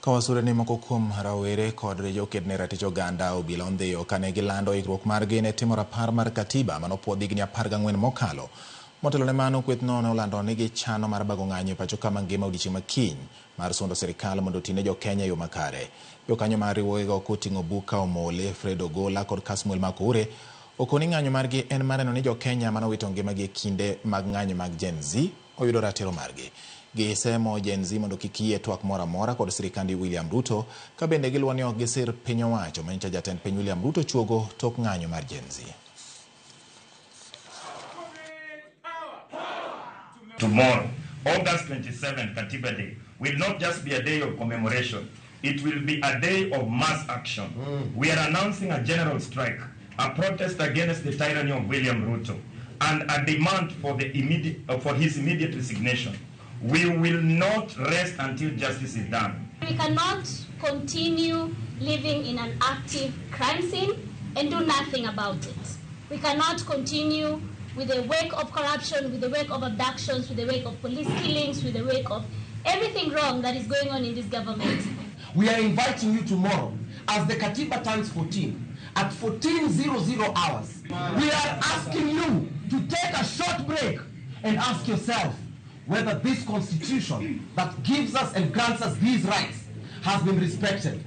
Ka wasure ni moko kuom rawere kod joked ne ratich oganda obila ondhiyo kane gilando ikruok margi ne timo rapar mar katiba manopuodh higni 14 mokalo. Motelo ne mano, kwethno ne olando ni gichano mar bago ng'anyo e pacho ka mangima odiechieng' ma kiny mar sundo sirikal mondo oti ne jokenya e yo makare. Jokanyo mar riwruogego koting'o Buka Omole, Fred Ogola kod Kasmuel Makoure okoni ng'anyo margi en mar neno ni jokenya manowito ngimagi e kinde mag ng'anyo mag Gen Z oyudo ratiro margi. Gisemo Gen Z mondo kik yie twak moro amora kod sirikand William Ruto ka bende giluwo ni ok gisir piny owacho manyicha jatend piny William Ruto chuogo tok ng'anyo mar Gen Z. Tomorrow, August 27, Katiba Day, will not just be a day of commemoration. It will be a day of mass action. We are announcing a general strike, a protest against the tyranny of William Ruto, and a demand for his immediate resignation. We will not rest until justice is done. We cannot continue living in an active crime scene and do nothing about it. We cannot continue with the wake of corruption, with the wake of abductions, with the wake of police killings, with the wake of everything wrong that is going on in this government. We are inviting you tomorrow as the Katiba turns 14 at 14:00 hours. We are asking you to take a short break and ask yourself whether this constitution that gives us and grants us these rights has been respected.